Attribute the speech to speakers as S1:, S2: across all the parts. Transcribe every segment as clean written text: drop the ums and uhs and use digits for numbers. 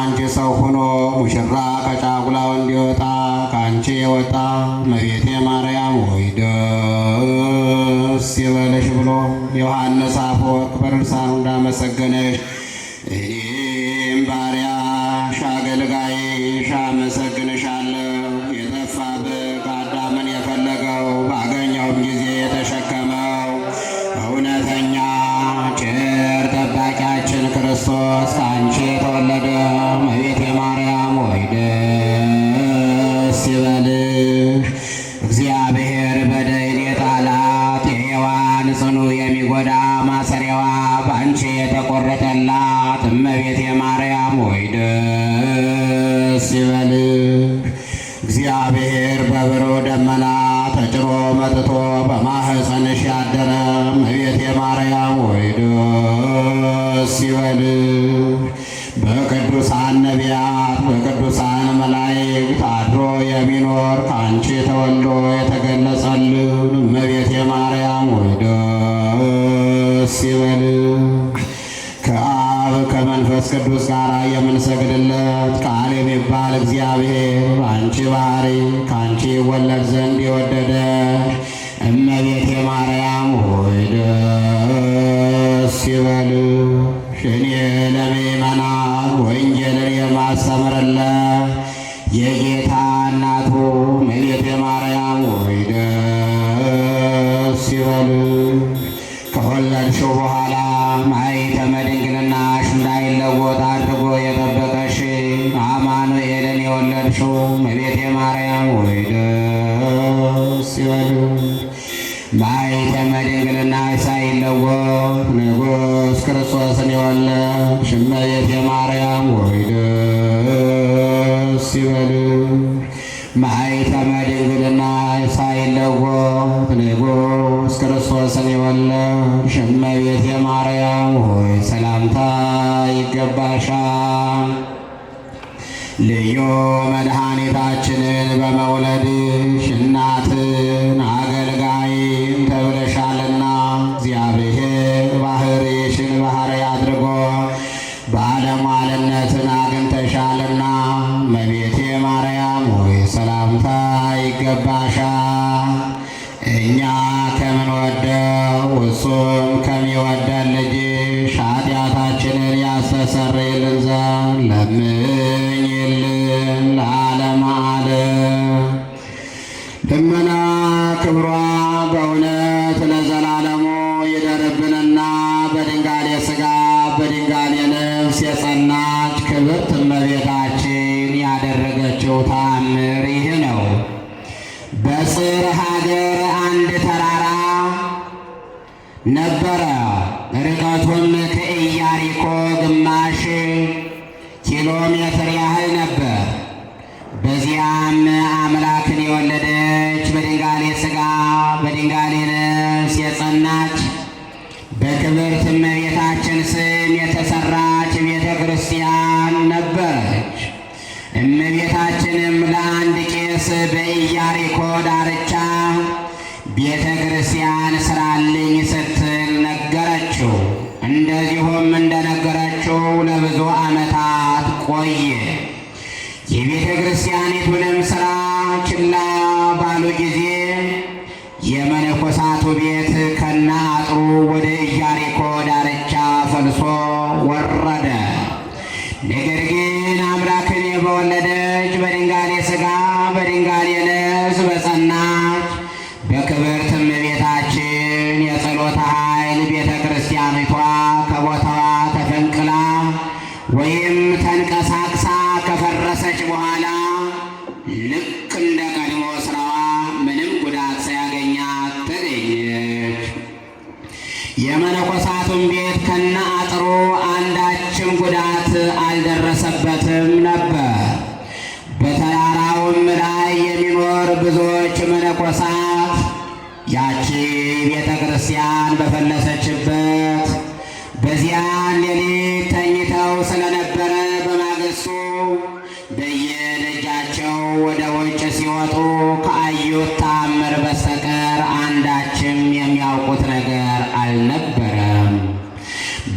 S1: ከአንቺ ሰው ሆኖ ሙሽራ ከጫጉላው እንዲወጣ ከአንቺ የወጣ እመቤቴ ማርያም ሆይ ደስ ይበልሽ ብሎ ዮሐንስ አፈወርቅ በድርሳኑ እንዳመሰገነሽ እኔም ባሪያሽ አገልጋይሽ አመሰግንሻለሁ። የጠፋ በግ አዳምን የፈለገው ባገኘውም ጊዜ የተሸከመው እውነተኛ ቸር ጠባቂያችን ክርስቶስ ከአንቺ የተወለደ እመቤቴ ማርያም ሆይ ደስ ይበልሽ። እግዚአብሔር በደይን የጣላት የሔዋን ጽኑ የሚጎዳ ማሰሪያዋ በአንቺ የተቆረጠላት እመቤቴ ማርያም ሆይ ደስ ይበልሽ። እግዚአብሔር በብሩህ ደመና ተጭኖ መጥቶ በማኅፀንሽ ያደረ እመቤቴ ማርያም ሆይ ደስ ይበልሽ። በቅዱሳን ነቢያት በቅዱሳን መላእክት አድሮ የሚኖር ከአንቺ ተወልዶ የተገለጸልን እመቤቴ ማርያም ሆይ ደስ ይበልሽ። ከአብ ከመንፈስ ቅዱስ ጋር የምንሰግድለት ቃል የሚባል እግዚአብሔር በአንቺ ባህሪ ከአንቺ ይወለድ ዘንድ የወደደሽ እመቤቴ ማርያም ሆይ ደስ ይበልሽ። እኔ ለምእመናን ወንጌልን የማስተምርለት የጌታ እናቱ እመቤቴ ማርያም ሆይ ደስ ይበልሽ። ከወለድሽው በኋላ ማኅተመ ድንግልናሽ እንዳይለወጥ አድርጎ የጠበቀሽ አማኑኤልን የወለድሽው እመቤቴ ማርያም ሆይ ደስ ይበልሽ። ማኅተመ ድንግልናሽ ሳይለወጥ ንጉሥ ክርስቶስን የወለድሽ እመቤቴ ማርያም ሆይ ደስ ይበልሽ። ማኅተመ ድንግልናሽ ሳይለወጥ ንጉሥ ክርስቶስን የወለድሽ እመቤቴ ማርያም ሆይ ሰላምታ ይገባሻል። ልዩ መድኃኒታችንን በመውለድሽ እናትን አገልጋይም ተብለሻልና እግዚአብሔር ባህርይሽን ባህርይ አድርጎ ባለሟልነትን አግኝተሻልና እመቤቴ ማርያም ሆይ ሰላምታ ይገባሻል። እኛ ከምንወደው እሱም ከሚወደን ልጅሽ ኃጢአታችንን ያስተሰርይልን ዘንድ ለምኝልን ለዓለመ ዓለም። ልመና ክብሯ በእውነት ለዘላለሙ ይደርብንና በድንጋሌ ሥጋ በድንጋሌ ነፍስ የጸናች ክብርት እመቤታችን ያደረገችው ተአምር ይህ ነው። በጽር ሀገር አንድ ተራራ ነበረ። ርቀቱም ከኢያሪኮ ግማሽ ኪሎ ሜትር ያህል ነበር። በዚያም አምላክን የወለደች በድንጋሌ ሥጋ በድንጋሌ ነፍስ የጸናች በክብርት እመቤታችን ስም የተሰራች ቤተ ክርስቲያን ነበረች። እመቤታችንም ለአንድ ቄስ በኢያሪኮ ዳርቻ ቤተ ክርስቲያን ስራልኝ ስትል ነገረችው። እንደዚሁም እንደነገረችው ለብዙ ዓመታት ቆየ። የቤተ ክርስቲያኒቱንም ሥራ ችላ ባሉ ጊዜ የመነኮሳቱ ቤት ከነ አጥሩ ወደ ኢያሪኮ ዳርቻ ፈልሶ ወረደ። ነገር ግን አምላክን በወለደች በድንጋሌ ሥጋ በድንጋሌ ነፍስ በጸናች በክብርት እመቤታችን የጸሎት ኃይል ቤተ ክርስቲያኒቷ ከቦታዋ ተፈንቅላ ወይም ተንቀሳቅሳ ከፈረሰች በኋላ ልክ እንደ ቀድሞ ስራዋ ምንም ጉዳት ሳያገኛት ተገኘች። የመነኮሳቱን ቤት ከነ አጥሩ አንዳችም ጉዳት አልደረሰበትም ነበር። በተራራውም ላይ የሚኖር ብዙዎች መነኮሳት ያቺ ቤተ ክርስቲያን በፈለሰችበት በዚያን ሌሊት ተኝተው ስለነበረ በማግስቱ በየደጃቸው ወደ ውጭ ሲወጡ ከአዩት ተአምር በስተቀር አንዳችም የሚያውቁት ነገር አልነበረም።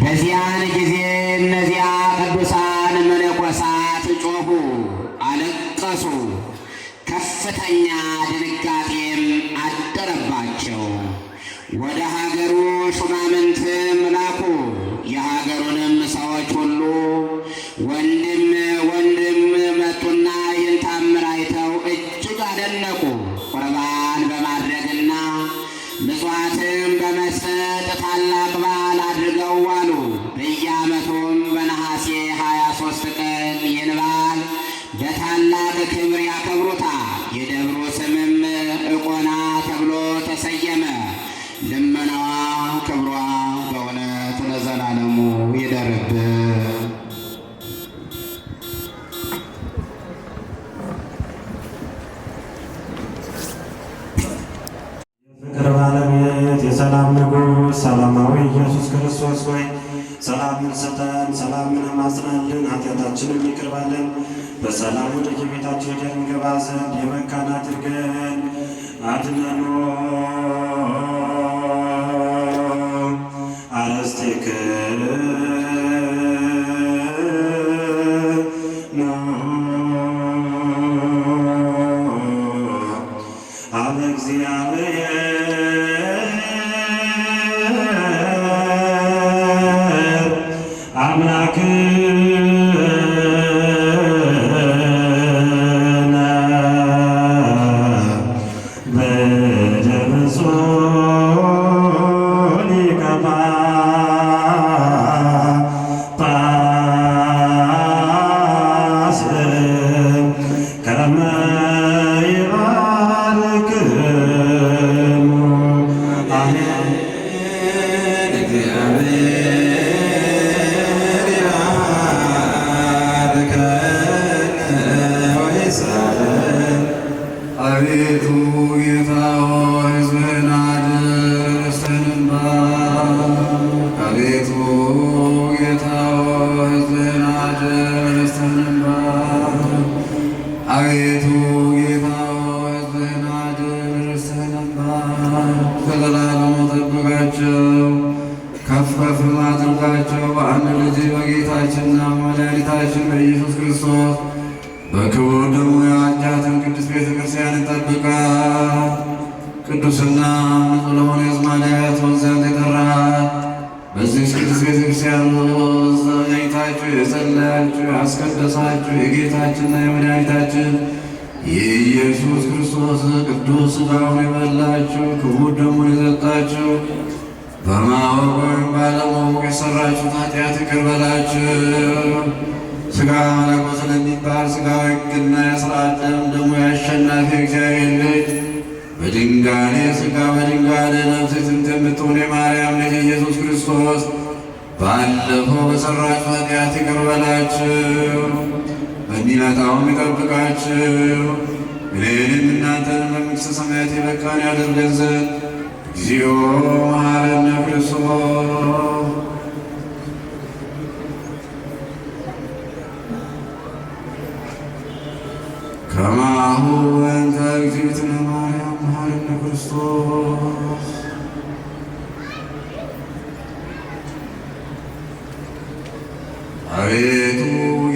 S1: በዚያን ጊዜ እነዚያ ቅዱሳን መነኮሳት ጮኹ፣ አለቀሱ። ከፍተኛ ድንጋጤም አደረባቸው። ወደ ሀገሩ ሹማምንትም ላኩ። የሀገሩንም ሰዎች ሁሉ ወንድም ወንድም መጡና ይህን ታምር አይተው እጅግ አደነቁ። ቁርባን በማድረግና ምጽዋትም በመስጠት ታላቅ በዓል አድርገው ዋሉ። በየዓመቱም በነሐሴ 23 ቀን ይህን በዓል በታላቅ ክብር ያከብሩታል። የደብሩ ስምም እቆና ተብሎ ተሰየመ። ልመናዋ ክብሯ በእውነት ለዘላለሙ ይደርብን።
S2: የፍቅር ባለቤት የሰላም ንጉሥ ሰላማዊ ኢየሱስ ክርስቶስ ሆይ፣ ሰላምን ስጠን፣ ሰላምን አጽናልን፣ ኃጢአታችንን ይቅር በለን፣ በሰላም ወደ የቤታችን ሄደን እንገባ ዘንድ የበቃን አድርገን። አድነኖ አረስቲክሙ አበ እግዚአብሔር አምላክነ በደብፁዕ ሊቀ ጳጳስ ከመ ይባርክሙ አሜን።
S3: እግዚአብሔር ይባርከን ወይሳለን።
S4: አቤቱ ጌታ ሆይ፣ ሕዝብህን አድን፣ ርስትህንም ባርክ። አቤቱ ጌታ ሆይ፣ ሕዝብህን አድን፣ ርስትህንም ባርክ። አቤቱ ጌታ ሆይ፣ ሕዝብህን አድን፣ ርስትህንም ባርክ። ለዘላለሙ ጠብቃቸው፣ ከፍ ከፍም አድርጋቸው። በአንድ ልጅ በጌታችንና በመድኃኒታችን በኢየሱስ ክርስቶስ በክቡር ደሙ የዋጃትን ቅድስት ቤተ ክርስቲያንን ጠብቃት። ቅዱስና ንጹሕ ለሆነ ሕዝብ ማደሪያ ትሆን ዘንድ የጠራሃት በዚህች ቅድስት ቤተ ክርስቲያን ውስጥ ተገኝታችሁ የጸለያችሁ ያስቀደሳችሁ የጌታችንና የመድኃኒታችን የኢየሱስ ክርስቶስ ቅዱስ ሥጋውን የበላችሁ፣ ክቡር ደሙን የጠጣችሁ፣ በማወቅ ወይም ባለማወቅ የሠራችሁት ኃጢአት ይቅር በላችሁ። ሥጋ መለኮት ስለሚባል ሥጋው ሕግና የሥርዓት ደም ደግሞ የአሸናፊ እግዚአብሔር ልጅ በድንጋሌ ሥጋ በድንጋሌ ነፍስ ጥንት የምትሆን የማርያም ልጅ ኢየሱስ ክርስቶስ ባለፈው በሠራችሁ ኃጢአት ይቅር በላችሁ፣ በሚመጣውም ይጠብቃችሁ። እኔንም እናንተንም በመንግሥተ ሰማያት የበቃን ያደርገን ዘንድ እግዚኦ መሐረነ ክርስቶስ። ከማሁ እንተ እግዝእትነ ማርያም መሐረነ ክርስቶስ። አቤቱ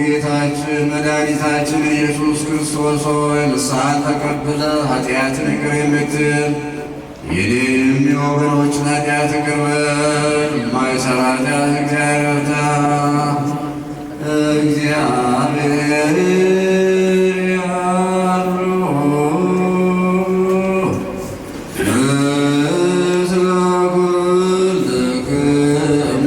S4: ጌታችን መድኃኒታችን ኢየሱስ ክርስቶስ ሆይ፣ ንስሐን ተቀብለ ኃጢአትን ይቅር የምትል የኔንም የወገኖችን ኃጢአት ይቅር በል። የማይሠራ ኃጢአት እግዚአብሔር ይፍታ። እግዚአብሔር ያርሁ ምስለ ኩልክሙ።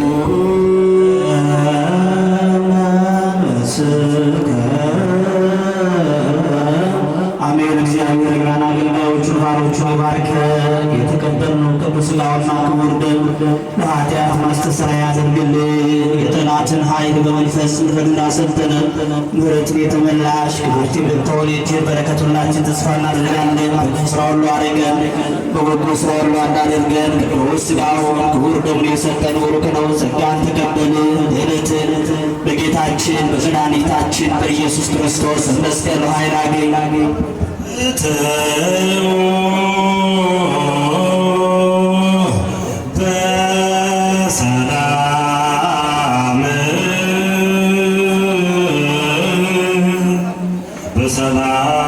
S5: አሜን። እግዚአብሔር እኛን አገልጋዮቹን ባሮቹን ይባርከን። የተቀበልነው ቅዱስ ሥጋውና ክቡር ደም ለኃጢአት ማስተስረያ ያደርግልን። የጠላትን ኃይል በመንፈስ እንድረዱን አሰልጥነን። ምሕረትን የተመላሽ ክብርት የምትሆን የእጅህን በረከት ሁላችን ተስፋ እናደርጋለን። በክፉ ስራ ሁሉ አርቀን በበጎ ስራ ሁሉ አድርገን። ቅዱስ ሥጋውን ክቡር ደሙን የሰጠን ቡሩክ ነው። ጸጋን ተቀበልን። ድኅነትን በጌታችን በመድኃኒታችን በኢየሱስ ክርስቶስ መስቀል ኃይል አገኝ።
S2: በሰላም። ሰላም።